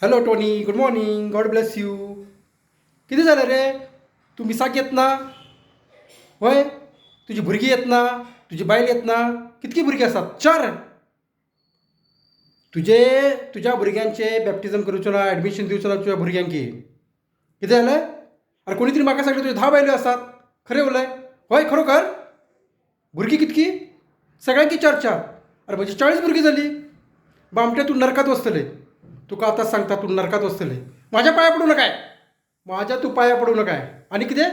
Hello Tony, good morning, God bless you. कितें जालें रे, तूं मिसाक येतना? हय, तुजी भुरगीं येतना, तुजी बायल येतना? कितकी भुरगीं आसात? चार. तुजे तुज्या भुरग्यांचें बॅप्टिजम करुचो ना, एडमिशन दिवचो ना तुज्या भुरग्यांकी? कितें जालें? आरे, कोणी तरी म्हाका सांगलें, तुज्यो 10 बायलो आसात. खरें उलय. हय, खरोखर? भुरगीं कितकी? सगळ्यांकी चार चार. आरे, म्हजी 40 भुरगीं जालीं. बामटे, तूं नरकात वचतले. तुका आतांच सांगता, तूं नरकात वचतले. म्हाज्या पांया पडूं नाकाय, म्हाज्या तूं पांया पडूं नाकाय. आनी कितें?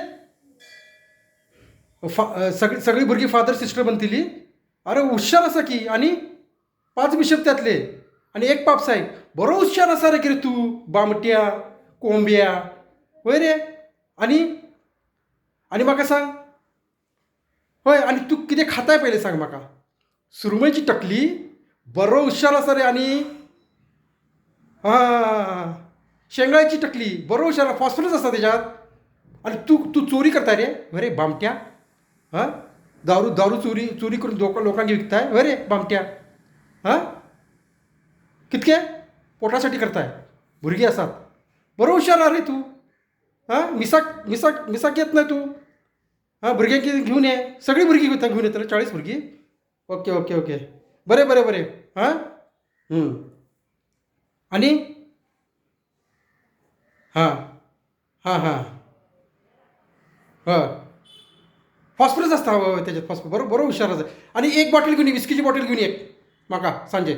फा सगळीं सगळीं भुरगीं फादर सिस्टर बनतली? आरे, हुशार आसा की. आनी पांच बिशप त्यातले आनी एक पाप साहेब. बरो हुशार आसा रे कितें तूं, बामट्या कोंब्या. वय रे. आनी आनी म्हाका सांग, हय, आनी तूं कितें खाताय पयलें सांग म्हाका. सुरमयची टकली. बरो हुशार आसा रे. आनी आं, शेंगळ्याची टकली. बरो हुशार, फॉस्फरस आसा तेज्यात. आनी तूं तूं चोरी करता रे? हय रे बामट्या? हां, दारू दारू चोरी चोरी करून लोकांक विकताय? हय रे बामट्या? हां, कितके पोटासाठी करताय? भुरगीं आसात. बरो हुशार आहा रे तूं. हां, मिसाक मिसाक मिसाक येत ना तूं? हां, भुरग्यांक घेवन ये. सगळीं भुरगीं घेवन येतले, 40 भुरगीं. ओके ओके ओके, बरें बरें बरें. हां, आनी हां हां हां हय, फॉस्फरस आसता. हय, तेजेर फॉस्फरस. बरो बरो हुशार आसा. आनी एक बॉटल घेवन, विस्कीची बॉटल घेवन ये म्हाका सांजे.